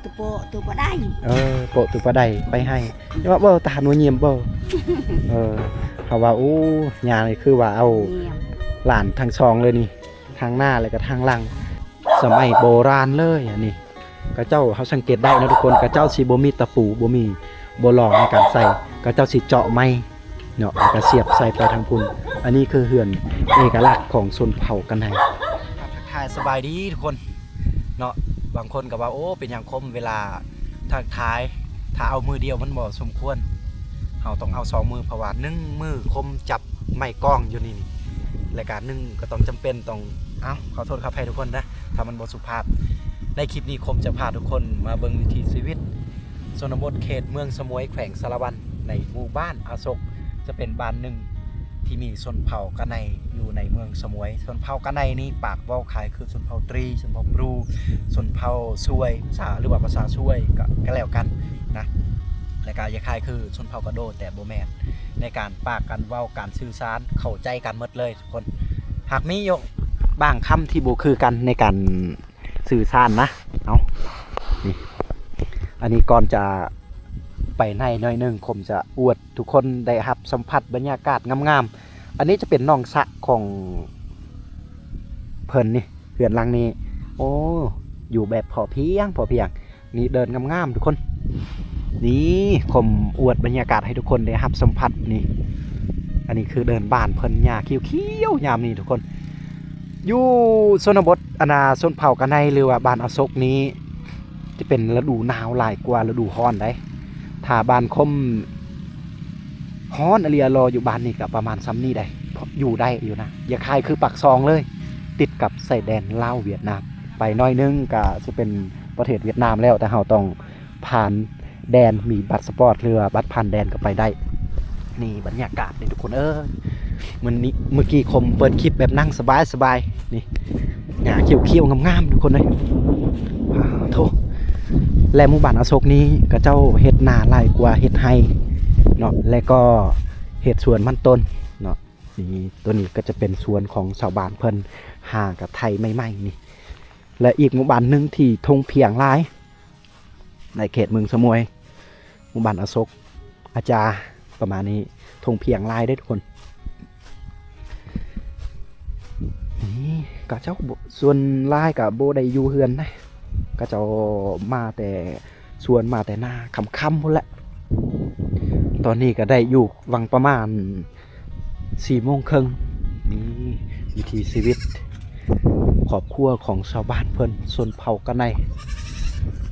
ໂຕໂປະໂຕປາໄດ ເອີ ໂປະໂຕປາໄດໄປໃຫ້ ແຕ່ວ່າບໍ່ ທະຫານບໍ່ຢ້ຽມບໍ່? ເອີ ເຂົາວ່າ ໂອ້ ຍ່ານີ້ຄືວ່າເອົາ ຢ້ຽມ ຫຼານທັງສອງເລີຍນີ້ ທາງໜ້າ ແລ້ວກໍທາງຫຼັງ ສະໄໝໂບລານເລີຍອັນນີ້. ເຂົາເຈົ້າ ເຮົາສັງເກດໄດ້ເນາະທຸກຄົນ ເຂົາເຈົ້າຊິບໍ່ມີຕະປູ ບໍ່ມີ ບໍ່ຫຼອງໃນການໃສ່ ເຂົາເຈົ້າຊິເຈາະໄມ້ເນາະ ແລ້ວກໍສຽບໃສ່ໄປທາງພຸ້ນ. ອັນນີ້ຄືເຮືອນເອກະລັກຂອງຊົນເຜົ່າກະໄນ. ທັກທາຍສະບາຍດີທຸກຄົນເນາະ. ບາງຄົນກໍວ່າ ໂອ້ ເປັນຫຍັງຄົມເວລາທັກທາຍ ຖ້າເອົາມືດຽວມັນບໍ່ສົມຄວນ ເຮົາຕ້ອງເອົາສອງມື ເພາະວ່າໜຶ່ງມືຄົມຈັບໄມກອງຢູ່ນີ້ ແລ້ວກໍໜຶ່ງກໍຕ້ອງຈຳເປັນຕ້ອງ ເອົ້າ ຂໍໂທດຂໍອະໄພທຸກຄົນນະ ຖ້າມັນບໍ່ສຸພາບ. ໃນຄລິບນີ້ຄົມຈະພາທຸກຄົນມາເບິ່ງວິຖີຊີວິດຊົນນະບົດເຂດເມືອງສະໝວຍ ແຂວງສາລະວັນ ໃນໝູ່ບ້ານອາສົກ ຈະເປັນບ້ານໜຶ່ງທີ່ມີຊົນເຜົ່າກະໄນຢູ່ໃນເມືອງສະໝວຍ. ຊົນເຜົ່າກະໄນນີ້ປາກເວົ້າຄ້າຍຄືຊົນເຜົ່າຕຣີ ຊົນເຜົ່າບຣູ ຊົນເຜົ່າຊວຍ ພາສາ ຫຼືວ່າພາສາຊວຍກໍ ກໍແລ້ວກັນນະ ແລ້ວກໍຄ້າຍຄືຊົນເຜົ່າກະໂດ ແຕ່ບໍ່ແມ່ນ. ໃນການປາກ ການເວົ້າ ການສື່ສານ ເຂົ້າໃຈກັນໝົດເລີຍທຸກຄົນ. ຫາກມີຢູ່ບາງຄຳທີ່ບໍ່ຄືກັນໃນການສື່ສານນະ. ເອົາ ນີ້ ອັນນີ້ກ່ອນຈະໄປໃນໜ້ອຍໜຶ່ງ ຄົມຈະອວດທຸກຄົນໄດ້ຮັບສຳຜັດບັນຍາກາດງາມໆ. ອັນນີ້ຈະເປັນໜອງສະຂອງເພິ່ນນີ້ ເຮືອນຫຼັງນີ້. ໂອ້ ຢູ່ແບບພໍພຽງ ພໍພຽງ. ນີ້ເດີ່ນງາມໆທຸກຄົນ. ນີ້ ຄົມອວດບັນຍາກາດໃຫ້ທຸກຄົນໄດ້ຮັບສຳຜັດນີ້. ອັນນີ້ຄືເດີ່ນບ້ານເພິ່ນ ຫຍ້າຂຽວໆຍາມນີ້ທຸກຄົນ. ຢູ່ຊົນນະບົດ ອັນນ່າ ຊົນເຜົ່າກະໄນ ຫຼືວ່າບ້ານອາສົກນີ້ ຈະເປັນລະດູໜາວຫຼາຍກວ່າລະດູຮ້ອນໃດ໋. ຖ້າບ້ານຄົມຮ້ອນອີ່ຫຼີອີ່ຫຼໍ ຢູ່ບ້ານນີ້ກໍປະມານຊ່ຳນີ້ໃດ໋ ພໍຢູ່ໄດ້ຢູ່ນະ. ຢ່າຄ້າຍຄືປາກຊ່ອງເລີຍ ຕິດກັບຊາຍແດນລາວຫວຽດນາມ. ໄປໜ້ອຍໜຶ່ງກໍຊິເປັນປະເທດຫວຽດນາມແລ້ວ ແຕ່ເຮົາຕ້ອງຜ່ານແດນ ມີບັດສະປອດ ຫຼືວ່າບັດຜ່ານແດນກໍໄປໄດ້. ນີ້ບັນຍາກາດນີ້ທຸກຄົນເອີຍ. ມື້ນີ້ ມື້ກີ້ຄົມເປີດຄລິບແບບນັ່ງສະບາຍໆ ນີ້ ຫຍ້າຂຽວໆງາມໆທຸກຄົນເອີຍ. ອ້າໂທ້ ແລະໝູ່ບ້ານອາສົກນີ້ ເຂົາເຈົ້າເຮັດນາຫຼາຍກວ່າເຮັດໄຮ່ເນາະ ແລະກໍເຮັດສວນມັນຕົ້ນເນາະ. ນີ້ ຕົວນີ້ກໍຈະເປັນສວນຂອງຊາວບ້ານເພິ່ນຫາກະໄຖໃໝ່ໆນີ້. ແລະອີກໝູ່ບ້ານໜຶ່ງທີ່ທົ່ງພຽງຫຼາຍ ໃນເຂດເມືອງສະໝວຍ ໝູ່ບ້ານອາສົກ ອາຈາ ປະມານນີ້ ທົ່ງພຽງຫຼາຍເດ້ທຸກຄົນ. ນີ້ ເຂົາເຈົ້າບໍ່ ສ່ວນຫຼາຍກໍບໍ່ໄດ້ຢູ່ເຮືອນນະ ເຂົາເຈົ້າມາແຕ່ສວນ ມາແຕ່ນາຄ່ຳໆພຸ້ນແຫຼະ. ຕອນນີ້ກໍໄດ້ຢູ່ຫວ່າງປະມານ ສີ່ໂມງເຄິ່ງ. ນີ້ວິຖີຊີວິດຄອບຄົວຂອງຊາວບ້ານເພິ່ນ ຊົນເຜົ່າກະໄນ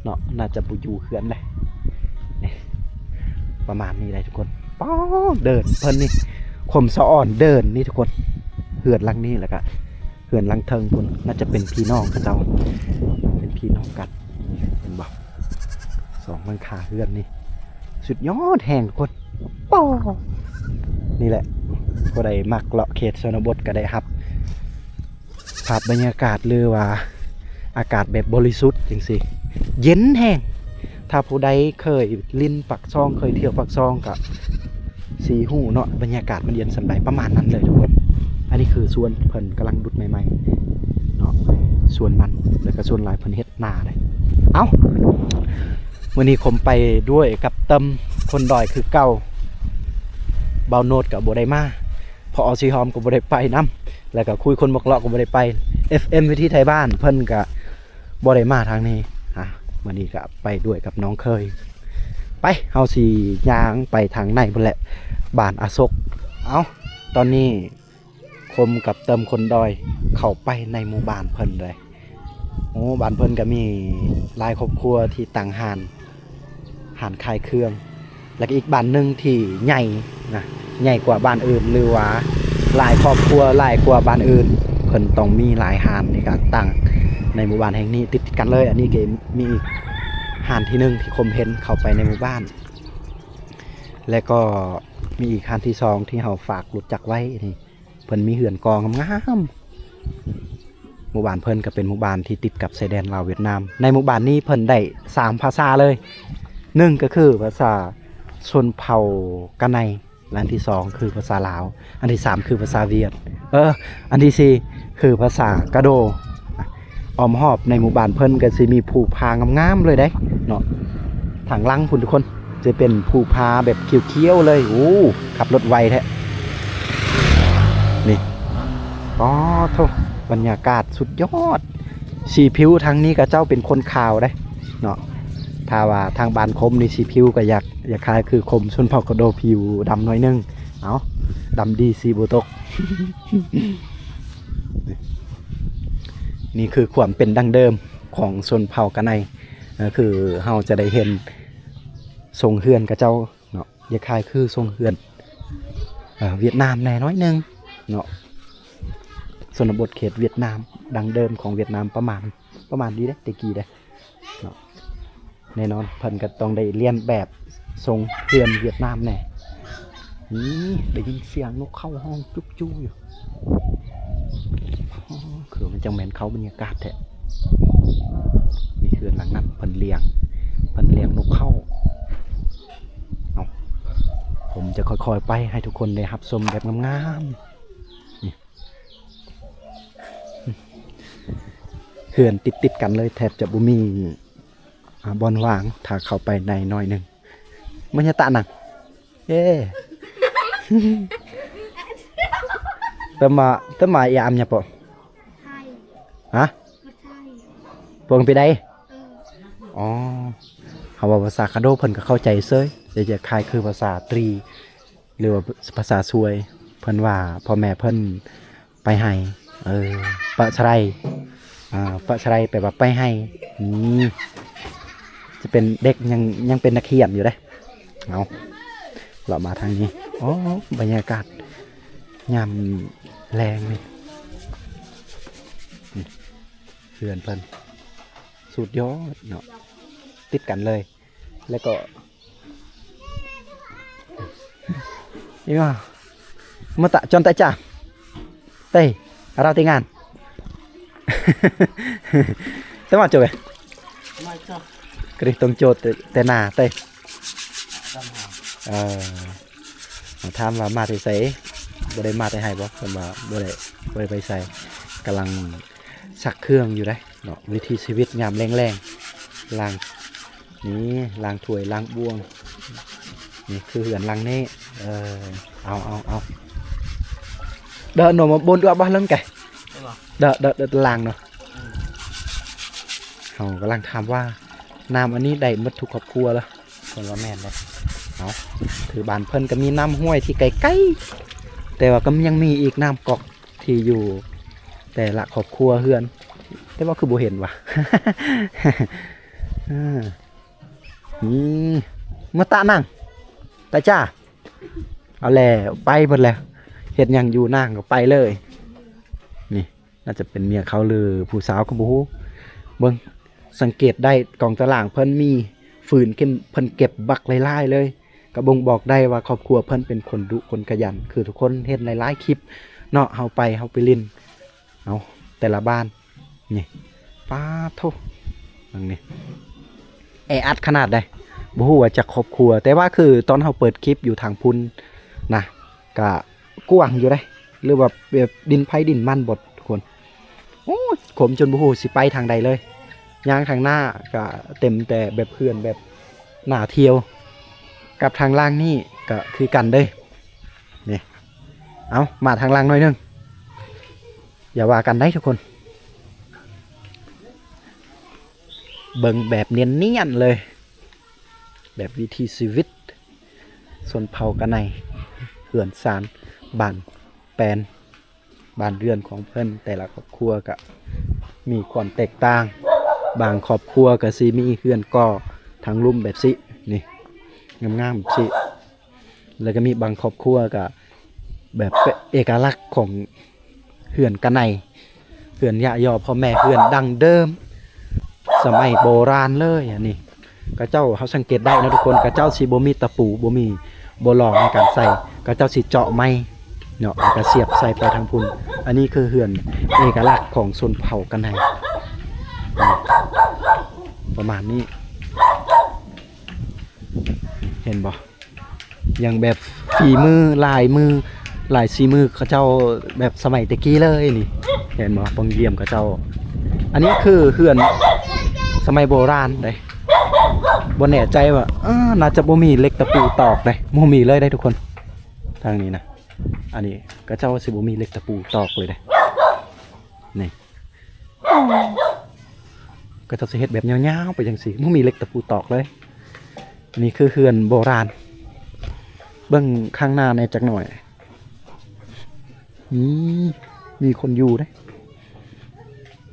ເນາະ ໜ້າຈະບໍ່ຢູ່ເຮືອນໃດ໋. ນີ້ປະມານນີ້ໄດ໋ທຸກຄົນ. ປ້າ ເດີ່ນເພິ່ນນີ້ ຄົມສະອອນເດີ່ນນີ້ທຸກຄົນ. ເຮືອນຫຼັງນີ້ ແລ້ວກະເຮືອນຫຼັງເທິງພຸ້ນ ໜ້າຈະເປັນພີ່ນ້ອງເຂົາເຈົ້າ ເປັນພີ່ນ້ອງກັນ ເຫັນບໍ່? ສອງຫຼັງຄາເຮືອນນີ້ ສຸດຍອດແຮງທຸກຄົນ. ປ້າ ນີ້ແຫຼະ ຜູ້ໃດມັກເລາະເຂດຊົນນະບົດກໍໄດ້ຮັບພາບບັນຍາກາດ ຫຼືວ່າອາກາດແບບບໍລິສຸດຈັ່ງຊີ້ ເຢັນແຮງ. ຖ້າຜູ້ໃດເຄີຍຫຼິ້ນປາກຊ່ອງ ເຄີຍທ່ຽວປາກຊ່ອງກໍຊິຮູ້ເນາະ ບັນຍາກາດມັນເຢັນສ່ຳໃດ ປະມານນັ້ນເລີຍທຸກຄົນ. ອັນນີ້ຄືສວນເພິ່ນກຳລັງດຸດໃໝ່ໆເນາະ ສວນມັນ ແລ້ວກໍສ່ວນຫຼາຍເພິ່ນເຮັດ ໜ້າເດ້. ເອົ້າ ມື້ນີ້ຄົມໄປດ້ວຍກັບເຕີມຄົນດອຍຄືເກົ່າ. ບ່າວໂນດກໍບໍ່ໄດ້ມາ ພໍ່ອອດສີຫອມກໍບໍ່ໄດ້ໄປນຳ ແລ້ວກໍຄຸຍຄົນມັກເລາະກໍບໍ່ໄດ້ໄປ. ເອັຟເອັມ ວິຖີໄທບ້ານເພິ່ນກໍບໍ່ໄດ້ມາທາງນີ້. ອ່າ ມື້ນີ້ກໍໄປດ້ວຍກັບນ້ອງເຂີຍ. ໄປ ເຮົາຊິຍ່າງໄປທາງໃນພຸ້ນແຫຼະ ບ້ານອາສົກ. ເອົ້າ ຕອນນີ້ ຄົມກັບເຕີມຄົນດອຍເຂົ້າໄປໃນໝູ່ບ້ານເພິ່ນເລີຍ. ໂອ້ ບ້ານເພິ່ນກໍມີຫຼາຍຄອບຄົວທີ່ຕັ້ງຮ້ານ ຮ້ານຂາຍເຄື່ອງ ແລ້ວກໍອີກບ້ານໜຶ່ງທີ່ໃຫຍ່ນະ ໃຫຍ່ກວ່າບ້ານອື່ນ ຫຼືວ່າຫຼາຍຄອບຄົວຫຼາຍກວ່າບ້ານອື່ນ ເພິ່ນຕ້ອງມີຫຼາຍຮ້ານໃນການຕັ້ງໃນໝູ່ບ້ານແຫ່ງນີ້ຕິດກັນເລີຍ. ອັນນີ້ກໍມີອີກຮ້ານທີໜຶ່ງທີ່ຄົມເຫັນເຂົ້າໄປໃນໝູ່ບ້ານ ແລະກໍມີອີກຮ້ານທີສອງທີ່ເຮົາຝາກລົດຈັກໄວ້ນີ້. ເພິ່ນມີເຮືອນກໍງາມໆ. ໝູ່ບ້ານເພິ່ນກໍເປັນໝູ່ບ້ານທີ່ຕິດກັບຊາຍແດນລາວຫວຽດນາມ. ໃນໝູ່ບ້ານນີ້ເພິ່ນໄດ້ສາມພາສາເລີຍ. ໜຶ່ງກໍຄືພາສາຊົນເຜົ່າກະໄນ, ແລະອັນທີສອງຄືພາສາລາວ, ອັນທີສາມຄືພາສາຫວຽດ, ເອີ ອັນທີສີ່ຄືພາສາກະໂດ. ອ້ອມຮອບໃນໝູ່ບ້ານເພິ່ນກໍຊິມີພູຜາງາມໆເລີຍເດ້ເນາະ. ທາງຫຼັງພຸ້ນທຸກຄົນ ຈະເປັນພູຜາແບບຂຽວໆເລີຍ. ໂອ້ ຂັບລົດໄວແທ້. ນີ້ ອໍໂທ້ ບັນຍາກາດສຸດຍອດ. ສີຜິວທາງນີ້ຂະເຈົ້າເປັນຄົນຂາວເດ້ເນາະ. ຖ້າວ່າທາງບ້ານຄົມນີ້ສີຜິວກໍຢາກ ຢາກຄ້າຍຄືຄົມຊົນເຜົ່າກະໂດຜິວດຳໜ້ອຍໜຶ່ງ. ເອົ້າ ດຳດີສີບໍ່ຕົກ. ນີ້ຄືຄວາມເປັນດັ້ງເດີມຂອງຊົນເຜົ່າກະໄນ. ກໍຄືເຮົາຈະໄດ້ເຫັນຊົງເຮືອນຂະເຈົ້າເນາະ ຄ້າຍໆຄືຊົງເຮືອນ ເອີ ຫວຽດນາມແດ່ໜ້ອຍໜຶ່ງເນາະ. ຊົນນະບົດເຂດຫວຽດນາມ ດັ້ງເດີມຂອງຫວຽດນາມປະມານ ປະມານນີ້ເດ້ ແຕ່ກີ້ເດ້ເນາະ. ແນ່ນອນເພິ່ນກໍຕ້ອງໄດ້ລຽນແບບຊົງເຮືອນຫວຽດນາມແດ່. ນີ້ໄດ້ຍິນສຽງນົກເຂົາຮ້ອງຈຸກຈຸຢູ່. ອໍ ຄືມັນຈັ່ງແມ່ນເຂົ້າບັນຍາກາດແທ້. ມີເຮືອນຫຼັງນັ້ນເພິ່ນລ້ຽງ ເພິ່ນລ້ຽງນົກເຂົາ. ເອົາ ຜົມຈະຄ່ອຍໆໄປໃຫ້ທຸກຄົນໄດ້ຮັບຊົມແບບງາມໆ. ນີ້ ເຮືອນຕິດໆກັນເລີຍ ແທບຈະບໍ່ມີ ອ່າ ບ່ອນຫວ່າງ ຖ້າເຂົ້າໄປໃນໜ້ອຍໜຶ່ງ. ມັນຍະຕະໜັງ ເອີ ຕະມາ ຕະມາອີອຳຍະປະ ໄທ ຮະ ພວກໄປໄດ້ ເອີ ອໍ ເຮົາເວົ້າພາສາຄະໂດ ເພິ່ນກໍເຂົ້າໃຈເຊີຍ ແຕ່ຈະຄ້າຍຄືພາສາຕຣີ ຫຼືວ່າພາສາຊວຍ ເພິ່ນວ່າພໍ່ແມ່ເພິ່ນໄປໄຮ່ ເອີ ປະຊະໄລ ອ່າ ປະຊະໄລແປວ່າໄປໄຮ່. ອືມ ຈະເປັນເດັກຍັງ ຍັງເປັນນັກຮຽນຢູ່ເດ້. ເອົາ ເລາະມາທາງນີ້ ໂອ້ ບັນຍາກາດຍາມແລງນີ້ ນີ້ ເຮືອນເພິ່ນສຸດຍອດເນາະ ຕິດກັນເລີຍ. ແລ້ວກໍ mata chon ta cha. Tê, arau tingan. Tê ma chô. Kri tông chô tê, tê na tê. ເອີ ຖາມວ່າມາແຕ່ໃສ ບໍ່ໄດ້ມາແຕ່ໄຮ່ບໍ່? ເພິ່ນວ່າບໍ່ໄດ້ ບໍ່ໄດ້ໄປໃສ ກຳລັງຊັກເຄື່ອງຢູ່ເດ້. ເນາະ ວິຖີຊີວິດຍາມແລງໆ ລ້າງ ນີ້ ລ້າງຖ້ວຍລ້າງບ່ວງ. ນີ້ຄືເຮືອນຫຼັງນີ້ ເອີ ເອົາ ເອົາ ເອົາ ເດີນໜົມບົນຕົວບໍ່ເລິງແກ ເດີ ເດີ ເດີ ລ້າງເນາະ. ເຮົາກຳລັງຖາມວ່າ ນ້ຳອັນນີ້ໄດ້ໝົດທຸກຄອບຄົວລະ? ເພິ່ນວ່າແມ່ນເດ້. ເອົາ ຄືບ້ານເພິ່ນກໍມີນ້ຳຫ້ວຍທີ່ໄກໆ ແຕ່ວ່າກໍຍັງມີອີກນ້ຳກອກ ທີ່ຢູ່ແຕ່ລະຄອບຄົວເຮືອນ ແຕ່ວ່າຄືບໍ່ເຫັນຫວາ? ເອີ ນີ້ ມາຕະນັ່ງ ຕາຈ້າ ເອົາແລ້ວ ໄປເບິດແລ້ວ ເຮັດຫຍັງຢູ່ນາງກໍໄປເລີຍ. ນີ້ ໜ້າຈະເປັນເມຍເຂົາ ຫຼື ຜູ້ສາວກໍບໍ່ຮູ້. ເບິ່ງ ສັງເກດໄດ້ ກອງຕາລາງເພິ່ນມີຟືນ ເກັບ ເພິ່ນເກັບບັກຫຼາຍໆເລີຍ ກໍບົ່ງບອກໄດ້ວ່າຄອບຄົວເພິ່ນເປັນຄົນດຸຄົນຂະຫຍັນ ຄືທຸກຄົນເຫັນຫຼາຍໆຄລິບເນາະ ເຮົາໄປ ເຮົາໄປຫຼິ້ນ ເອົາ ແຕ່ລະບ້ານ ນີ້ ປາດໂທ້ ເບິ່ງນີ້ ແອອັດຂະໜາດໃດ ບໍ່ຮູ້ວ່າຈັກຄອບຄົວ ແຕ່ວ່າຄືຕອນເຮົາເປີດຄລິບຢູ່ທາງພຸ້ນນະ ກະກວ້າງຢູ່ເດ້ ຫຼືວ່າແບບດິນໃຜດິນມັນບໍ່ ທຸກຄົນ. ໂອ້ຍ ຂົມຈົນບໍ່ຮູ້ຊິໄປທາງໃດເລີຍ ຍ່າງທາງໜ້າກະເຕັມແຕ່ແບບເຮືອນແບບໜ້າທ່ຽວ ກັບທາງລ່າງນີ້ກະຄືກັນເດ້. ນີ້ ເອົາ ມາທາງລ່າງໜ້ອຍໜຶ່ງ ຢ່າວ່າກັນໄດ໋ທຸກຄົນ ເບິ່ງແບບນຽນໆເລີຍ ແບບວິຖີຊີວິດ ຊົນເຜົ່າກະໄນ ເຮືອນຊານ ບ້ານແປນ ບ້ານເຮືອນຂອງເພິ່ນ ແຕ່ລະຄອບຄົວກະມີຄວາມແຕກຕ່າງ ບາງຄອບຄົວກະຊິມີເຮືອນກໍ່ທາງລຸ່ມແບບຊີ້ ນີ້ ງາມໆແບບຊີ້ ແລ້ວກະມີບາງຄອບຄົວກະແບບເປັນເອກະລັກຂອງເຮືອນກະໄນ ເຮືອນຍະຍໍພໍ່ແມ່ ເຮືອນດັ້ງເດີມ ສະໄໝໂບລານເລີຍ. ອັນນີ້ຂະເຈົ້າ ເຮົາສັງເກດໄດ້ເນາະທຸກຄົນ ຂະເຈົ້າຊິບໍ່ມີຕະປູ ບໍ່ມີ ບໍ່ລອງໃນການໃສ່ ຂະເຈົ້າຊິເຈາະໄມ້ເນາະ ແລ້ວກະສຽບໃສ່ໄປທາງພຸ້ນ. ອັນນີ້ຄືເຮືອນເອກະລັກຂອງຊົນເຜົ່າກະໄນ ປະມານນີ້ ເຫັນບໍ່? ຢ່າງແບບຝີມື ລາຍມື ລາຍສີມືຂະເຈົ້າແບບສະໄໝແຕ່ກີ້ເລີຍນີ້ ເຫັນບໍ່? ປອງຢ້ຽມຂະເຈົ້າ ອັນນີ້ຄືເຮືອນສະໄໝໂບລານເດ້ ບໍ່ແນ່ໃຈວ່າ ເອີ ໜ້າຈະບໍ່ມີເຫຼັກຕະປູຕອກເດ້ ບໍ່ມີເລີຍເດ້ທຸກຄົນ ທາງນີ້ນະ. ອັນນີ້ເຂົາເຈົ້າຊິບໍ່ມີເຫຼັກຕະປູຕອກເລີຍເດ້ ນີ້ ເຂົາເຈົ້າຊິເຮັດແບບຍາວໆໄປຈັ່ງຊີ້ ບໍ່ມີເຫຼັກຕະປູຕອກເລີຍ. ອັນນີ້ຄືເຮືອນໂບລານ ເບິ່ງຂ້າງໜ້າແດ່ຈັກໜ່ອຍ. ນີ້ ມີຄົນຢູ່ເດ້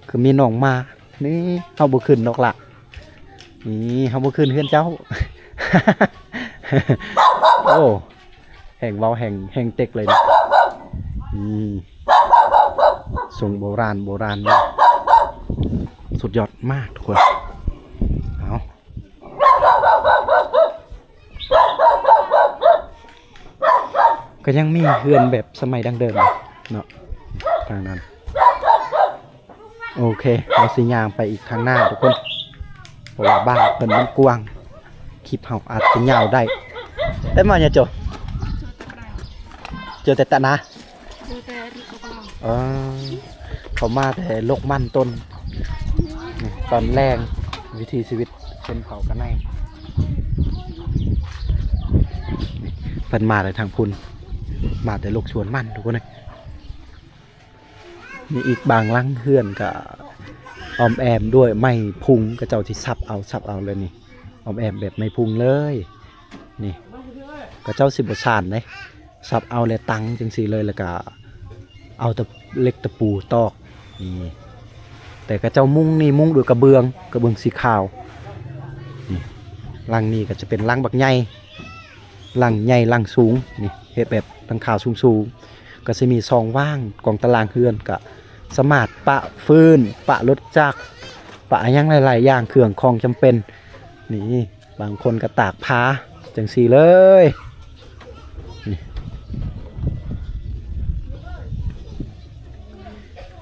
ຄືມີນ້ອງໝາ ນີ້ ເຮົາບໍ່ຂຶ້ນດອກລະ ນີ້ ເຮົາບໍ່ຂຶ້ນເຮືອນເຈົ້າ. ໂອ້ ແຮ່ງເວົ້າແຮ່ງ ແຮ່ງເຕັກເລີຍນີ້ ນີ້ ຊົງໂບລານ ໂບລານເລີຍ ສຸດຍອດມາກທຸກຄົນ. ເອົາ ກໍຍັງມີເຮືອນແບບສະໄໝດັ້ງເດີມເນາະ ທາງນັ້ນ. ໂອເຄ ເຮົາຊິຍ່າງໄປອີກທາງໜ້າທຸກຄົນ ເພາະວ່າບ້ານເພິ່ນມັນກວ້າງ ຄລິບເຮົາອາດຈະຍາວໄດ້. ເປັນມາຫຍັງໂຈ? ເຈີແຕ່ຕະນາ ເອີ ເຂົາມາແຕ່ລົກມັນຕົ້ນ ຕອນແລງ ວິຖີຊີວິດຊົນເຜົ່າກະໄນ. ເພິ່ນມາແຕ່ທາງພຸ້ນ ມາແຕ່ລົກສວນມັນທຸກຄົນເອີຍ. ມີອີກບາງຫຼັງເຮືອນກະອ້ອມແອ້ມດ້ວຍໄມ້ພຸງ ເຂົາເຈົ້າຊິສັບເອົາ ສັບເອົາເລີຍນີ້ ອ້ອມແອ້ມແບບໄມ້ພຸງເລີຍ. ນີ້ ເຂົາເຈົ້າຊິບໍ່ສານເດ້ ສັບເອົາແລ້ວຕັ້ງຈັ່ງຊີ້ເລີຍ ແລ້ວກະເອົາຕະ ເຫຼັກຕະປູຕອກນີ້. ແຕ່ເຂົາເຈົ້າມຸງນີ້ ມຸງດ້ວຍກະເບື້ອງ ກະເບື້ອງສີຂາວ. ນີ້ ຫຼັງນີ້ກະຈະເປັນຫຼັງບັກໃຫຍ່ ຫຼັງໃຫຍ່ຫຼັງສູງນີ້ ເຮັດແບບຫຼັງຄາສູງໆ ກະຊິມີຊ່ອງວ່າງກອງຕາລາງເຮືອນ ກະສາມາດປະຟືນ ປະລົດຈັກ ປະຫຍັງຫຼາຍໆຢ່າງ ເຄື່ອງຂອງຈຳເປັນນີ້. ບາງຄົນກໍຕາກຜ້າຈັ່ງຊີ້ເລີຍ. ນີ້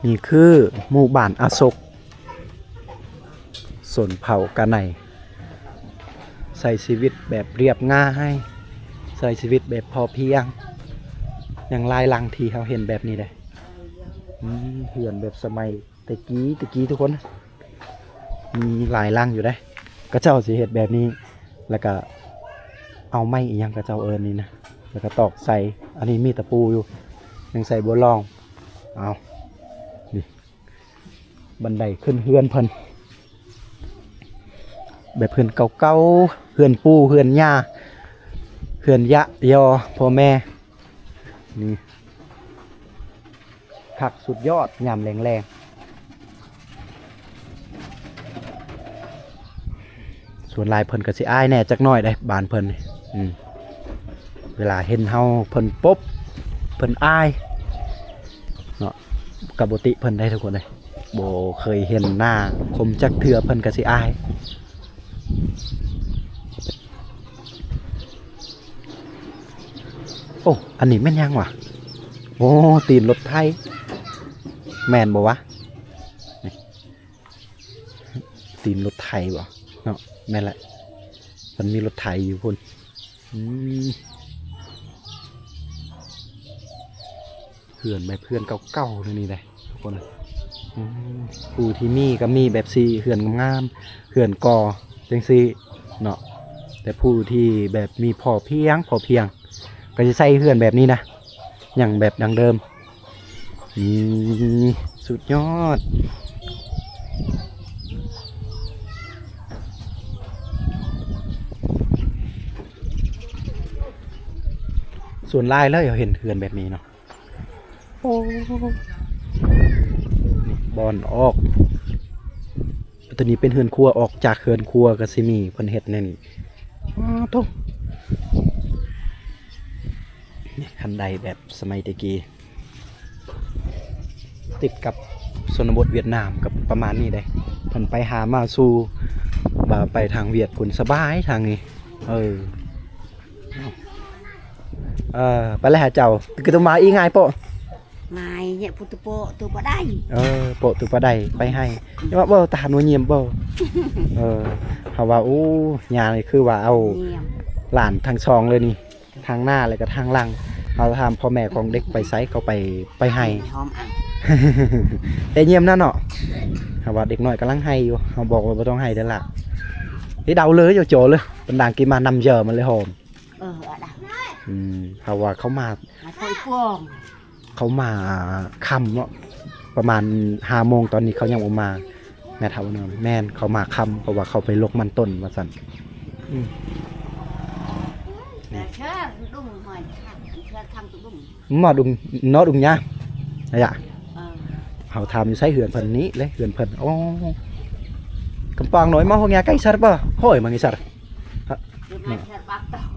ນີ້ຄືໝູ່ບ້ານອາສົກ ຊົນເຜົ່າກະໄນ ໃຊ້ຊີວິດແບບລຽບງ່າຍ ໃຊ້ຊີວິດແບບພໍພຽງ. ຍັງຫຼາຍຫຼັງທີ່ເຮົາເຫັນແບບນີ້ເດ້ ອືມ ເຮືອນແບບສະໄໝແຕ່ກີ້ ແຕ່ກີ້ທຸກຄົນ. ມີຫຼາຍຫຼັງຢູ່ເດ້ ເຂົາເຈົ້າຊິເຮັດແບບນີ້ ແລ້ວກະເອົາໄມ້ອີ່ຫຍັງເຂົາເຈົ້າເອີ້ນນີ້ນະ ແລ້ວກະຕອກໃສ່. ອັນນີ້ມີຕະປູຢູ່ ຍັງໃສ່ບໍ່ລອງ. ເອົາ ນີ້ ບັນໄດຂຶ້ນເຮືອນເພິ່ນ ແບບເຮືອນເກົ່າໆ ເຮືອນປູ່ ເຮືອນຍ່າ ເຮືອນຍະຍໍພໍ່ແມ່. ນີ້ ຄັກສຸດຍອດຍາມແລງໆ. ສ່ວນຫຼາຍເພິ່ນກໍຊິອາຍແດ່ຈັກໜ້ອຍເດ້ ບ້ານເພິ່ນນີ້ ອືມ ເວລາເຫັນເຮົາເພິ່ນປົບ ເພິ່ນອາຍເນາະ. ກໍບໍ່ຕິເພິ່ນໄດ້ທຸກຄົນເດ້ ບໍ່ເຄີຍເຫັນໜ້າຄົມຈັກເທື່ອ ເພິ່ນກໍຊິອາຍ. ໂອ້ ອັນນີ້ແມ່ນຫຍັງຫວາ? ໂອ້ ຕີນລົດໄຖ ແມ່ນບໍ່ຫວາ? ນີ້ ຕີນລົດໄຖບໍ່ເນາະ? ແມ່ນແຫຼະ ມັນມີລົດໄຖຢູ່ພຸ້ນ. ອືມ ເຮືອນແບບເຮືອນເກົ່າໆແນວນີ້ເດ້ທຸກຄົນ. ອືມ ຜູ້ທີ່ມີກໍມີແບບຊີ້ ເຮືອນງາມໆ ເຮືອນກໍ່ຈັ່ງຊີ້ເນາະ. ແຕ່ຜູ້ທີ່ແບບມີພໍພຽງ ພໍພຽງ ກໍຊິໃຊ້ເຮືອນແບບນີ້ນະ ຍັງແບບດັ້ງເດີມ. ນີ້ ສຸດຍອດ. ສ່ວນຫຼາຍແລ້ວເຮົາເຫັນເຮືອນແບບນີ້ເນາະ. ໂອ້ ນີ້ບ່ອນອອກ ຕົວນີ້ເປັນເຮືອນຄົວ ອອກຈາກເຮືອນຄົວກໍຊິມີເພິ່ນເຮັດແນວນີ້. ອ້າໂທ້ ນີ້ ຄັນໄດແບບສະໄໝແຕ່ກີ້ ຕິດກັບຊົນນະບົດຫວຽດນາມ ກໍປະມານນີ້ເດ້. ເພິ່ນໄປຫາມາສູ່ ວ່າໄປທາງຫວຽດພຸ້ນສະບາຍທາງນີ້. ເອີ ເອີ ໄປແລ້ວຫາເຈົ້າ ກໍຕ້ອງມາອີກງ່າຍໂປະ ມາຍເຍ ພຸດໂປະຕູປະໄດ ເອີ ໂປະຕູປະໄດ ໄປໃຫ້ ອືມ ວ່າບໍ່ ທະຫານບໍ່ຢ້ຽມບໍ່? ເອີ ເຮົາວ່າ ໂອ້ ຍ່ານີ້ຄືວ່າເອົາ ຢ້ຽມ ຫຼານທັງສອງເລີຍນີ້ ທາງໜ້າແລ້ວກໍທາງຫຼັງ. ເຮົາຖາມພໍ່ແມ່ຂອງເດັກໄປໃສ ເຂົາໄປ ໄປໃຫ້ ໄປຫອມອັງ ແຕ່ຢ້ຽມນັ້ນເນາະ ເຮົາວ່າເດັກນ້ອຍກຳລັງໄຫ້ຢູ່ ເຮົາບອກວ່າບໍ່ຕ້ອງໄຫ້ເດີ້ຫຼ້າ ໄດ້ເດົາເລີຍ ໂຈເລີຍ ເປັນດາງກິນມານຳເຢີມັນເລີຍຫອມ. ເອີ ອະດະ ອືມ ເຮົາວ່າເຂົາມາ ມາໂຕຍປອງ ເຂົາມາຄ່ຳເນາະ ປະມານຫ້າໂມງ ຕອນນີ້ເຂົາຍັງບໍ່ມາ ແມ່ເຖົ້າເນາະ ແມ່ນ ເຂົາມາຄ່ຳ ເພາະວ່າເຂົາໄປລົກມັນຕົ້ນວ່າຊັ້ນ ອືມ ນີ້ ເຊີດຸງຫອຍ ເຊີຄັງຕຸດຸງ ມາດຸງ ເນາະ ດຸງຍາ ອາຍະ ເອີ ເຮົາຖາມຢູ່ໃສເຮືອນເພິ່ນນີ້ເລີຍ ເຮືອນເພິ່ນ ໂອ້ ກຳປອງໜ້ອຍ ມາໂຮງຍາໄກສັດບໍ່ ໂຫ້ຍ ມັນກິສັດ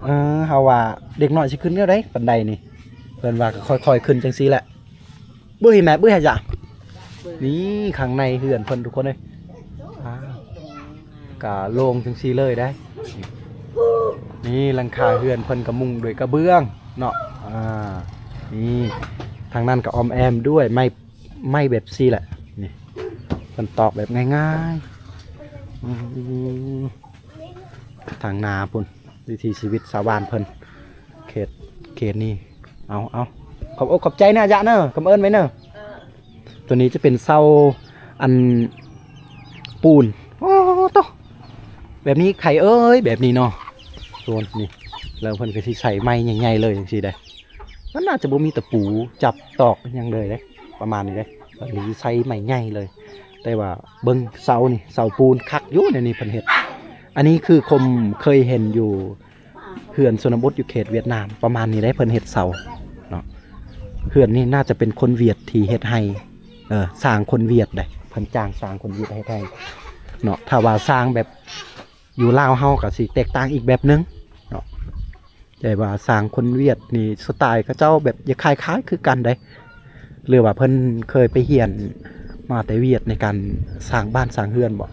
ເອີ ເຮົາວ່າເດັກນ້ອຍຊິຂຶ້ນແນວໃດ ບັນໄດນີ້ ເພິ່ນວ່າກໍຄ່ອຍໆຂຶ້ນຈັ່ງຊີ້ແຫຼະ ບຶ້ຍແມ່ ບຶ້ຍໃຫ້ຈ້ະ ນີ້ຂ້າງໃນເຮືອນເພິ່ນທຸກຄົນເອີຍ ອ້າ ກະໂລ່ງຈັ່ງຊີ້ເລີຍເດ້ ນີ້ຫຼັງຄາເຮືອນເພິ່ນກະມຸງດ້ວຍກະເບື້ອງເນາະ ອ່າ ນີ້ທາງນັ້ນກະອ້ອມແອ້ມດ້ວຍໄມ້ ໄມ້ແບບຊີ້ແຫຼະ ນີ້ເພິ່ນຕອກແບບງ່າຍໆ ອືມ ທາງໜ້າພຸ້ນ ວິຖີຊີວິດຊາວບ້ານເພິ່ນ ເຂດ ເຂດນີ້ ເອົາ ເອົາ ຂອບອົກຂອບໃຈເນາະ ອາຍະເນາະ ຄຳເອີ້ນໄວ້ເນາະ ເອີ ຕົວນີ້ຈະເປັນເສົາ ອັນ ປູນ ໂອ້ໂຕ ແບບນີ້ໃຜເອີຍ ແບບນີ້ເນາະ ໂຕນີ້ ແລ້ວເພິ່ນກໍຊິໃສ່ໄມ້ໃຫຍ່ໆເລີຍຈັ່ງຊີ້ເດ້ ມັນໜ້າຈະບໍ່ມີຕະປູຈັບຕອກອີ່ຫຍັງເລີຍເດ້ ປະມານນີ້ເດ້ ເພິ່ນຊິໃສ່ໄມ້ໃຫຍ່ເລີຍ ແຕ່ວ່າເບິ່ງເສົານີ້ ເສົາປູນຄັກຢູ່ ແນວນີ້ເພິ່ນເຮັດ ອັນນີ້ຄືຄົມເຄີຍເຫັນຢູ່ ເຮືອນຊົນນະບົດຢູ່ເຂດຫວຽດນາມ ປະມານນີ້ເດ້ ເພິ່ນເຮັດເສົາເນາະ ເຮືອນນີ້ໜ້າຈະເປັນຄົນຫວຽດທີ່ເຮັດໃຫ້ ເອີ ຊ່າງຄົນຫວຽດເດ້ ເພິ່ນຈ້າງຊ່າງຄົນຫວຽດເຮັດໃຫ້ເນາະ ຖ້າວ່າຊ່າງແບບຢູ່ລາວເຮົາກໍຊິແຕກຕ່າງອີກແບບໜຶ່ງເນາະ ແຕ່ວ່າຊ່າງຄົນຫວຽດນີ້ສະໄຕເຂົາເຈົ້າແບບຈະຄ້າຍໆຄືກັນເດ້ ຫຼືວ່າເພິ່ນເຄີຍໄປຮຽນມາແຕ່ຫວຽດໃນການສ້າງບ້ານສ້າງເຮືອນບໍ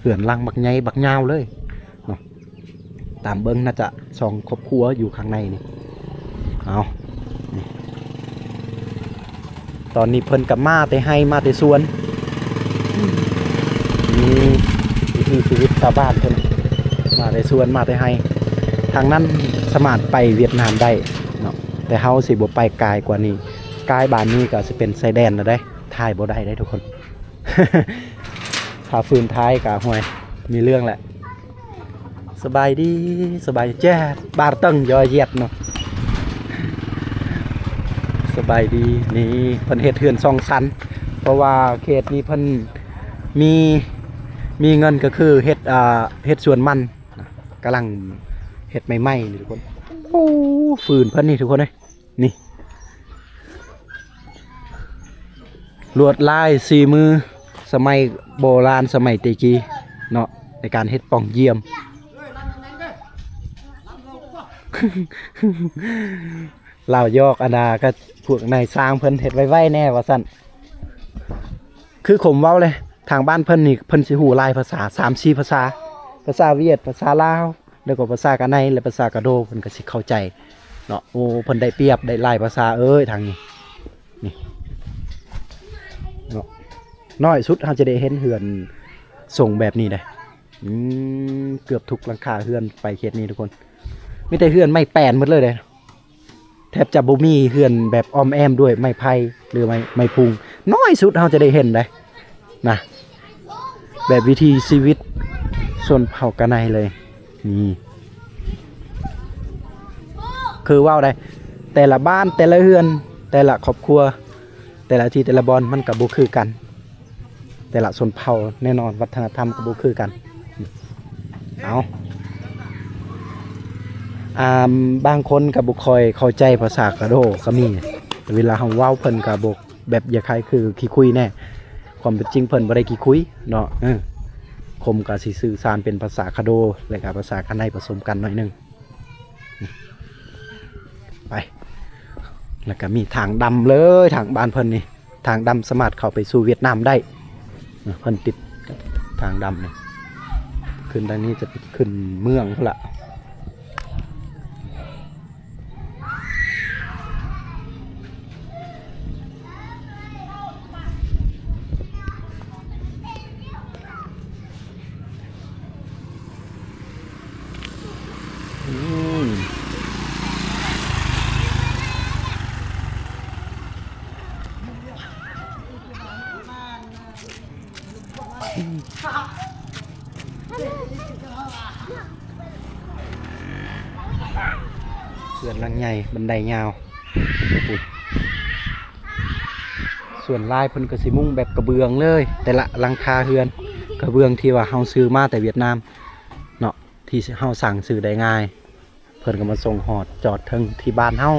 ເຮືອນຫຼັງບັກໃຫຍ່ບັກຍາວເລີຍເນາະ ຕາມເບິ່ງໜ້າຈະສອງຄອບຄົວຢູ່ຂ້າງໃນນີ້ ເອົາ ນີ້ ຕອນນີ້ເພິ່ນກໍມາແຕ່ໄຮ່ມາແຕ່ສວນ ນີ້ວິຖີຊີວິດຊາວບ້ານເພິ່ນ ມາແຕ່ສວນມາແຕ່ໄຮ່ ທາງນັ້ນສາມາດໄປຫວຽດນາມໄດ້ເນາະ ແຕ່ເຮົາຊິບໍ່ໄປກາຍກວ່ານີ້ ກາຍບ້ານນີ້ກໍຊິເປັນຊາຍແດນແລ້ວເດ້ ຖ່າຍບໍ່ໄດ້ເດ້ທຸກຄົນ ຖ້າຝືນຖ່າຍກໍ ໂອ້ຍ ມີເລື່ອງແຫຼະ. ສະບາຍດີ ສະບາຍແຈ້ ບາດເຕີງຢໍຢຽດເນາະ ສະບາຍດີ ນີ້ເພິ່ນເຮັດເຮືອນສອງຊັ້ນ ເພາະວ່າເຂດນີ້ເພິ່ນມີ ມີເງິນກໍຄືເຮັດ ອ່າ ເຮັດສວນມັນ ກຳລັງເຮັດໃໝ່ໆນີ້ທຸກຄົນ ໂອ້ ຝືນເພິ່ນນີ້ທຸກຄົນເອີຍ. ນີ້ ລວດລາຍສີມືສະໄໝໂບລານ ສະໄໝແຕ່ກີ້ເນາະ ໃນການເຮັດປ່ອງຢ້ຽມ ລາວຢອກອັນນາ ກັບພວກນາຍຊ່າງເພິ່ນເຮັດໄວໆແດ່ວ່າຊັ້ນ ຄືຄົມເວົ້າເລີຍ ທາງບ້ານເພິ່ນນີ້ ເພິ່ນຊິຮູ້ຫຼາຍພາສາ ສາມສີ່ພາສາ ພາສາຫວຽດ ພາສາລາວ ແລ້ວກໍພາສາກາໄນ ແລະ ພາສາກະໂດ ເພິ່ນກໍຊິເຂົ້າໃຈເນາະ ໂອ້ ເພິ່ນໄດ້ປຽບ ໄດ້ຫຼາຍພາສາເອີຍ ທາງນີ້ ນີ້ເນາະ ນ້ອຍສຸດເຮົາຈະໄດ້ເຫັນເຮືອນຊົງແບບນີ້ເດ້ ອືມ ເກືອບທຸກຫຼັງຄາເຮືອນໄປເຂດນີ້ທຸກຄົນ ມີແຕ່ເຮືອນໄມ້ແປນໝົດເລີຍເດ້. ແທບຈະບໍ່ມີເຮືອນແບບອ້ອມແອ້ມດ້ວຍໄມ້ໄຜ່ ຫຼືໄມ້ ໄມ້ພຸງ ນ້ອຍສຸດເຮົາຈະໄດ້ເຫັນໄດ໋ນະ ແບບວິຖີຊີວິດຊົນເຜົ່າກາໄນເລີຍ ນີ້ ຄືເວົ້າໄດ໋ ແຕ່ລະບ້ານ ແຕ່ລະເຮືອນ ແຕ່ລະຄອບຄົວ ແຕ່ລະທີ່ ແຕ່ລະບ່ອນ ມັນກໍບໍ່ຄືກັນ. ແຕ່ລະຊົນເຜົ່າແນ່ນອນ ວັດທະນະທຳກໍບໍ່ຄືກັນ ເອົາ ອ່າ ບາງຄົນກໍບໍ່ຄ່ອຍເຂົ້າໃຈພາສາກະໂດກໍມີ ເວລາເຮົາເວົ້າເພິ່ນກໍບໍ່ ແບບ ຄ້າຍໆຄືຂີ້ຄຸຍແດ່ ຄວາມເປັນຈິງເພິ່ນບໍ່ໄດ້ຂີ້ຄຸຍເນາະ ເອີ ຄົມກໍຊິສື່ສານເປັນພາສາກະໂດ ແລະກະພາສາກາໄນປະສົມກັນໜ້ອຍໜຶ່ງ ໄປ ແລ້ວກໍມີທາງດຳເລີຍ ທາງບ້ານເພິ່ນນີ້ ທາງດຳສາມາດເຂົ້າໄປສູ່ຫວຽດນາມໄດ້ ເພິ່ນຕິດກັບທາງດຳນີ້ ຂຶ້ນທາງນີ້ຈະຂຶ້ນເມືອງພຸ້ນລະ. ອືມ ເຮືອນຫຼັງໃຫຍ່ ບັນໄດຍາວ ສ່ວນຫຼາຍເພິ່ນກໍຊິມຸງແບບກະເບື້ອງເລີຍ ແຕ່ລະຫຼັງຄາເຮືອນ ກະເບື້ອງທີ່ວ່າເຮົາຊື້ມາແຕ່ຫວຽດນາມເນາະ ທີ່ເຮົາສັ່ງຊື້ໄດ້ງ່າຍ. ເພິ່ນກໍມາສົ່ງຮອດຈອດເຖິງທີ່ບ້ານເຮົາ.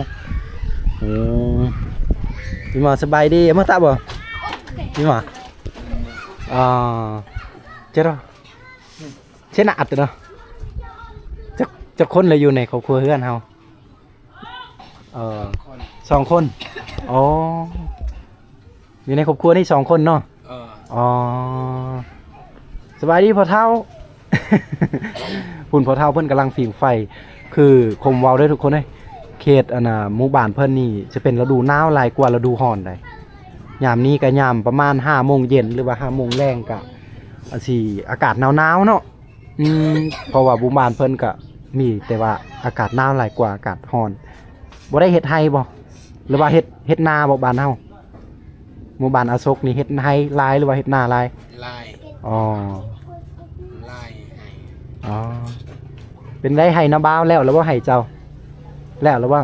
ໂອ້ ມີໝໍສະບາຍດີ ມາຕະບໍ່? ມີໝໍ ອ່າ ເຈົ້າ ເຊນະອັດເນາະ. ຈັກ ຈັກຄົນລະຢູ່ໃນຄອບຄົວເຮືອນເຮົາ? ເອີ ສອງຄົນ. ອໍ ຢູ່ໃນຄອບຄົວນີ້ສອງຄົນເນາະ. ເອີ ອໍ ສະບາຍດີພໍ່ເຖົ້າ. ພຸ້ນພໍ່ເຖົ້າເພິ່ນກຳລັງຜິງໄຟ ຄືຄົມເວົ້າເດີທຸກຄົນເອີຍ ເຂດອັນນ່າ ໝູ່ບ້ານເພິ່ນນີ້ຈະເປັນລະດູໜາວຫຼາຍກວ່າລະດູຮ້ອນໃດ໋. ຍາມນີ້ກະຍາມປະມານຫ້າໂມງເຢັນ ຫຼືວ່າຫ້າໂມງແລງ ກະອາ ຊິອາກາດໜາວໆເນາະ. ອືມ ເພາະວ່າໝູ່ບ້ານເພິ່ນກະມີແຕ່ວ່າອາກາດໜາວຫຼາຍກວ່າອາກາດຮ້ອນ. ບໍ່ໄດ້ເຮັດໄຮ່ບໍ່ ຫຼືວ່າເຮັດ ເຮັດນາບໍ່? ບ້ານເຮົາ ໝູ່ບ້ານອາສົກນີ້ເຮັດໄຮ່ຫຼາຍ ຫຼືວ່າເຮັດນາຫຼາຍ? ຫຼາຍ. ອໍ ຫຼາຍໄຮ່. ອໍ ເປັນໄດ໋ ໄຮ່ນາບ່າວແລ້ວ ຫຼືວ່າໄຮ່ເຈົ້າ ແລ້ວ ຫຼືວ່າ?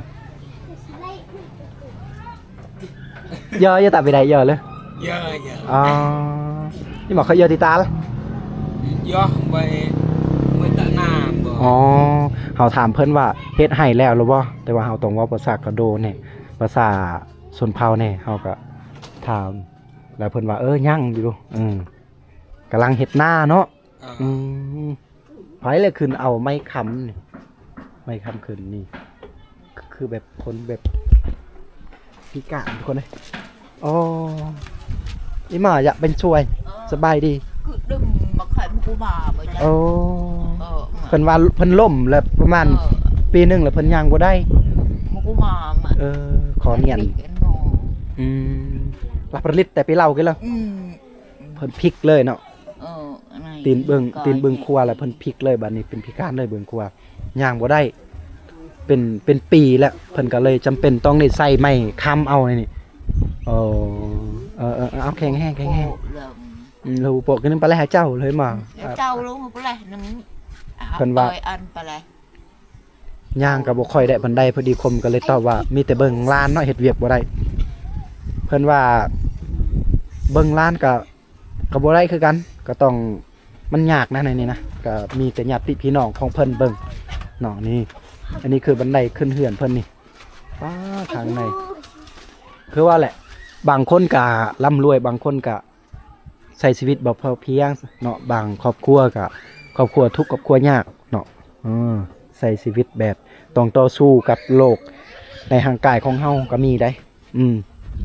ເຢີ ເຢີ ຕາໄປໄດ້ເຢີເລີຍ. ເຢີ ເຢີ ອໍ ນີ້ໝໍເຂົາເຢີຕິຕາລ? ເຢີ ໄປ ໄປຕະນາບໍ່. ອໍ ເຮົາຖາມເພິ່ນວ່າເຮັດໄຮ່ແລ້ວຫຼືບໍ່ ແຕ່ວ່າເຮົາຕ້ອງເວົ້າພາສາກະໂດແດ່ ພາສາຊົນເຜົ່າແດ່ ເຮົາກະຖາມ ແລ້ວເພິ່ນວ່າ ເອີ ຍັງຢູ່ ເອີ ກຳລັງເຮັດນາເນາະ. ເອີ ອືມ ໃຜລະຂຶ້ນເອົາໄມ້ຄ້ຳນີ້ ໄມ້ຄ້ຳຂຶ້ນນີ້ ຄືແບບຄົນແບບພິການທຸກຄົນເອີຍ. ອໍ ອີ່ໝໍຢາກເປັນຊ່ວຍ. ສະບາຍດີ. ຄືດຶງມາຂາຍໝູກໝາບໍ່ຈັກ. ໂອ້ ເອີ ເພິ່ນວ່າເພິ່ນລົ້ມແລ້ວປະມານ ເອີ ປີໜຶ່ງແລ້ວເພິ່ນຍ່າງບໍ່ໄດ້. ໝູກໝາ ເອີ ຂໍນຽນ. ອືມ ລະປະລິດແຕ່ໄປເລົ່າກິນລະ. ອືມ ເພິ່ນພິກເລີຍເນາະ. ເອີ ຕີນເບິ່ງ ຕີນເບິ່ງຂວາແລ້ວເພິ່ນພິກເລີຍ ບາດນີ້ເປັນພິການເລີຍເບິ່ງຂວາ ຍ່າງບໍ່ໄດ້ ເປັນ ເປັນປີແລ້ວ ເພິ່ນກໍເລີຍຈຳເປັນຕ້ອງໄດ້ໃສ່ໄມ້ຄ້ຳເອົານີ້. ເອີ ເອີ ເອີ ເອົາ ແຂງແຮງ ແຂງແຮງ. ໂອ້ ອືມ ເຮົາບໍ່ປອກກັນໄປແລ້ວໃຫ້ເຈົ້າເລີຍມາ ເຈົ້າລົງໄປແລ້ວນຳ. ເພິ່ນວ່າ ເອີຍ ອັນໄປແລ້ວ ຍ່າງກໍບໍ່ຄ່ອຍໄດ້ປານໃດ ພໍດີຄົມກໍເລີຍຕອບວ່າ ມີແຕ່ເບິ່ງຫຼານເນາະ ເຮັດວຽກບໍ່ໄດ້. ເພິ່ນວ່າເບິ່ງຫຼານກໍ ກໍບໍ່ໄດ້ຄືກັນ ກໍຕ້ອງ ມັນຍາກນະໃນນີ້ນະ ກໍມີແຕ່ຍາດຕິພີ່ນ້ອງຂອງເພິ່ນເບິ່ງເນາະ. ນີ້ ອັນນີ້ຄືບັນໄດຂຶ້ນເຮືອນເພິ່ນນີ້. ປ້າ ທາງໃນ ຄືວ່າແຫຼະ ບາງຄົນກໍລ່ຳລວຍ ບາງຄົນກໍ ໃຊ້ຊີວິດແບບພໍພຽງເນາະ ບາງຄອບຄົວກະ ຄອບຄົວທຸກຄອບຄົວຍາກເນາະ. ເອີ ໃຊ້ຊີວິດແບບຕ້ອງຕໍ່ສູ້ກັບໂລກໃນຮ່າງກາຍຂອງເຮົາກໍມີໄດ໋. ອືມ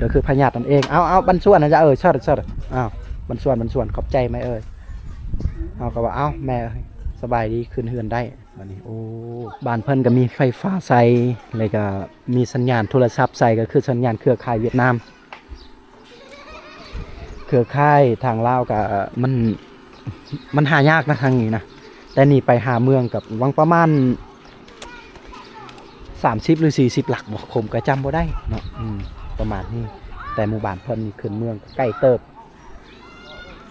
ກໍຄືພະຍາດນັ້ນເອງ. ເອົາ ເອົາ ບັນຊວນນະຈະ ເອີ ເຊີດ ເຊີດ. ອ້າວ ບັນຊວນ ບັນຊວນ ຂອບໃຈແມ່ເອີຍ. ເຮົາກໍວ່າ ເອົ້າ ແມ່ເອີຍ ສະບາຍດີ ຂຶ້ນເຮືອນໄດ້. ບາດນີ້ ໂອ້ ບ້ານເພິ່ນກໍມີໄຟຟ້າໃຊ້ ແລ້ວກໍມີສັນຍານໂທລະສັບໃຊ້ ກໍຄືສັນຍານເຄືອຂ່າຍຫວຽດນາມ. ເຄືອຂ່າຍທາງລາວກໍມັນ ມັນຫາຍາກນະທາງນີ້ນະ. ແຕ່ນີ້ໄປຫາເມືອງກໍຫວ່າງປະມານສາມສິບ ຫຼື ສີ່ສິບຫຼັກບໍ ຄົມກໍຈຳບໍ່ໄດ້ເນາະ. ອືມ ປະມານນີ້. ແຕ່ໝູ່ບ້ານເພິ່ນນີ້ຂຶ້ນເມືອງກໍໄກເຕີບ.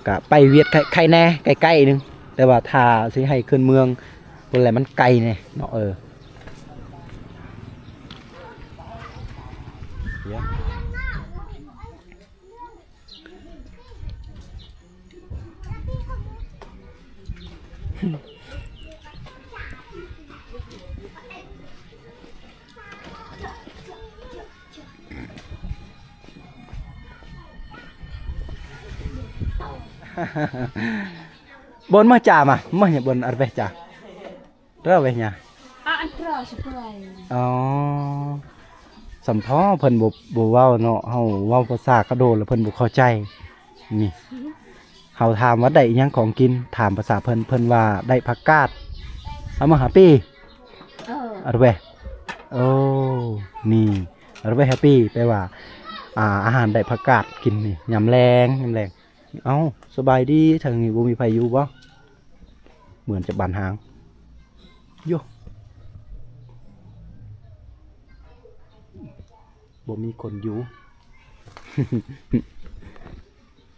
ກະໄປຫວຽດໄຄ ໄຄແດ່ ໃກ້ໆໜຶ່ງ ແຕ່ວ່າຖ້າຊິໃຫ້ຂຶ້ນເມືອງພຸ້ນແຫຼະ ມັນໄກແດ່ເນາະ. ເອີ Bon mah cha mah, mah nya bon arweh cha. Raweh nya. A, an tra sesuai. ອໍ ສຳພໍເພິ່ນບໍ່ ບໍ່ເວົ້າເນາະ ເຮົາເວົ້າພາສາກະໂດແລ້ວເພິ່ນບໍ່ເຂົ້າໃຈ. ນີ້ ເຮົາຖາມວ່າໄດ້ອີ່ຫຍັງຂອງກິນ ຖາມພາສາເພິ່ນ ເພິ່ນວ່າໄດ້ຜັກກາດ ເອົາມາຫາປີ ເອີ ອາເວ ໂອ້ ນີ້ ອາເວ ແຮບປີ ແປວ່າ ອາ ອາຫານໄດ້ຜັກກາດກິນນີ້ ຍາມແລງ ຍາມແລງ. ເອົ້າ ສະບາຍດີ ທາງນີ້ບໍ່ມີໃຜຢູ່ບໍ່? ເໝືອນຈະບານຫາງຢູ່ ບໍ່ມີຄົນຢູ່.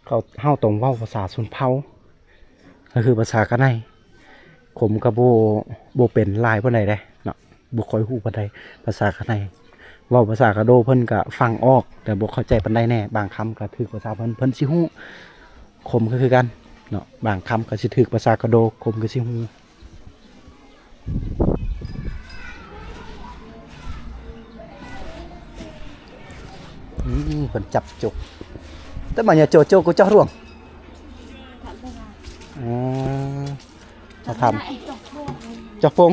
ເຂົາ ເຮົາຕ້ອງເວົ້າພາສາຊົນເຜົ່າ ກໍຄືພາສາກະໄນ. ຂົມກໍບໍ່ ບໍ່ເປັນຫຼາຍປານໃດເດ້ເນາະ ບໍ່ຄ່ອຍຮູ້ປານໃດພາສາກະໄນ. ເວົ້າພາສາກະໂດເພິ່ນກໍຟັງອອກ ແຕ່ບໍ່ເຂົ້າໃຈປານໃດແດ່. ບາງຄຳກໍຖືກພາສາເພິ່ນ ເພິ່ນຊິຮູ້. ຂົມກໍຄືກັນເນາະ ບາງຄຳກໍຊິຖືກພາສາກະໂດ ຂົມກໍຊິຮູ້. ອືມ ເພິ່ນຈັບຈົກ ແຕ່ມາຍາໂຈໂຈກູຈອກຣວງ. ອໍ ເຮົາຖາມ ຈອກໂພງ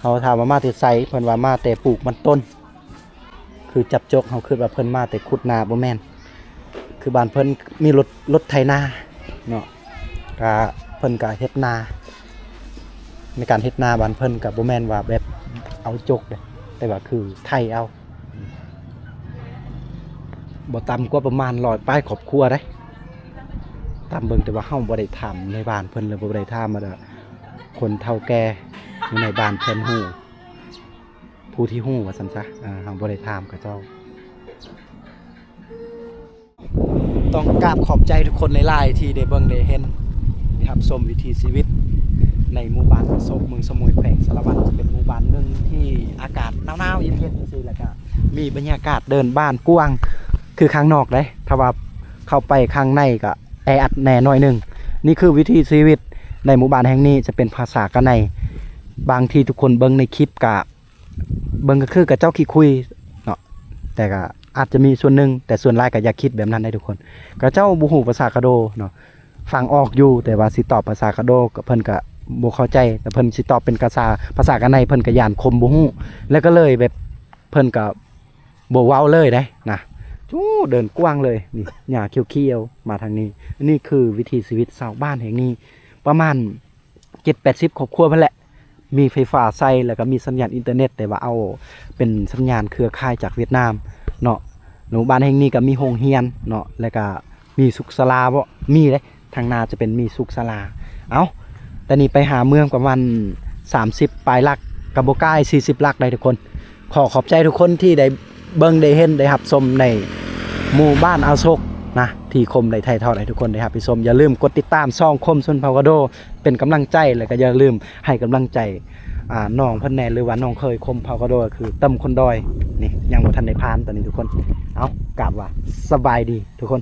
ເຮົາຖາມວ່າມາແຕ່ໃສ ເພິ່ນວ່າມາແຕ່ປູກມັນຕົ້ນ. ຄືຈັບຈົກ ເຮົາຄິດວ່າເພິ່ນມາແຕ່ຂຸດນາ ບໍ່ແມ່ນ. ຄືບ້ານເພິ່ນມີລົດ ລົດໄຖນາເນາະ ກະເພິ່ນກະເຮັດນາ. ໃນການເຮັດນາບ້ານເພິ່ນກະບໍ່ແມ່ນວ່າແບບເອົາຈົກເດ້ ແຕ່ວ່າຄືໄຖເອົາ. ບໍ່ຕ່ຳກວ່າປະມານຮ້ອຍປາຍຄອບຄົວເດ້ ຕາມເບິ່ງ. ແຕ່ວ່າເຮົາບໍ່ໄດ້ຖາມໃນບ້ານເພິ່ນ ຫຼືບໍ່ໄດ້ຖາມ ອາ ຄົນເຖົ້າແກ່ຢູ່ໃນບ້ານເພິ່ນຮູ້ ຜູ້ທີ່ຮູ້ວ່າຊັ້ນຊະ. ເຮົາບໍ່ໄດ້ຖາມເຂົາເຈົ້າ. ຕ້ອງກາບຂອບໃຈທຸກຄົນຫຼາຍໆ ທີ່ໄດ້ເບິ່ງໄດ້ເຫັນ ໄດ້ຮັບຊົມວິຖີຊີວິດໃນໝູ່ບ້ານອະໂສກ ເມືອງສະໝວຍ ແຂວງສາລະວັນ. ເປັນໝູ່ບ້ານໜຶ່ງທີ່ອາກາດໜາວໆ ເຢັນໆ ຈັ່ງຊີ້ ແລ້ວກະມີບັນຍາກາດເດີ່ນບ້ານກວ້າງ ຄືຂ້າງນອກເດ້. ຖ້າວ່າເຂົ້າໄປຂ້າງໃນກະແອອັດແດ່ໜ້ອຍໜຶ່ງ. ນີ້ຄືວິຖີຊີວິດໃນໝູ່ບ້ານແຫ່ງນີ້ ຈະເປັນພາສາກະໄນ. ບາງທີ່ທຸກຄົນເບິ່ງໃນຄລິບກະ ເບິ່ງກໍຄືເຂົາເຈົ້າຂີ້ຄຸຍເນາະ ແຕ່ກໍອາດຈະມີສ່ວນໜຶ່ງ ແຕ່ສ່ວນຫຼາຍກໍຢ່າຄິດແບບນັ້ນເດ້ທຸກຄົນ. ເຂົາເຈົ້າບໍ່ຮູ້ພາສາກະໂດເນາະ ຟັງອອກຢູ່ ແຕ່ວ່າຊິຕອບພາສາກະໂດກໍເພິ່ນກໍບໍ່ເຂົ້າໃຈ. ແຕ່ເພິ່ນຊິຕອບເປັນກະສາ ພາສາກະໄນ ເພິ່ນກໍຢ້ານຄົນບໍ່ຮູ້ ແລ້ວກໍເລີຍແບບ ເພິ່ນກໍບໍ່ເວົ້າເລີຍເດ້ນະ. ຈູ້ ເດີ່ນກວ້າງເລີຍ ນີ້ຫຍ້າຂຽວໆ ມາທາງນີ້. ນີ້ຄືວິຖີຊີວິດຊາວບ້ານແຫ່ງນີ້ ປະມານ ເຈັດແປດສິບຄອບຄົວພຸ້ນແຫຼະ ມີໄຟຟ້າໃຊ້ ແລ້ວກໍມີສັນຍານອິນເຕີເນັດ ແຕ່ວ່າເອົາເປັນສັນຍານເຄືອຂ່າຍຈາກຫວຽດນາມເນາະ. ໃນໝູ່ບ້ານແຫ່ງນີ້ກໍມີໂຮງຮຽນເນາະ ແລ້ວກໍມີສຸກສາລາບໍ? ມີເດ້ ທາງໜ້າຈະເປັນມີສຸກສາລາ. ເອົ້າ ແຕ່ນີ້ໄປຫາເມືອງປະມານສາມສິບປາຍຫຼັກ ກໍບໍ່ກາຍສີ່ສິບຫຼັກໃດ໋ທຸກຄົນ. ຂໍຂອບໃຈທຸກຄົນທີ່ໄດ້ເບິ່ງໄດ້ເຫັນໄດ້ຮັບຊົມໃນໝູ່ບ້ານອາໂສກນະ ທີ່ຄົມໄດ້ຖ່າຍທອດໃຫ້ທຸກຄົນໄດ້ຮັບໄດ້ຊົມ. ຢ່າລືມກົດຕິດຕາມຊ່ອງຄົມຊົນເຜົ່າກະໂດ ເປັນກຳລັງໃຈ ແລ້ວກໍຢ່າລືມໃຫ້ກຳລັງໃຈ ອ່າ ນ້ອງເພິ່ນແດ່ ຫຼືວ່ານ້ອງເຂີຍຄົມເຜົ່າກະໂດ ກໍຄືເຕີມຄົນດອຍ. ນີ້ຍັງບໍ່ທັນໄດ້ຜ່ານຕອນນີ້ທຸກຄົນ. ເອົ້າ ກາບວ່າສະບາຍດີທຸກຄົນ.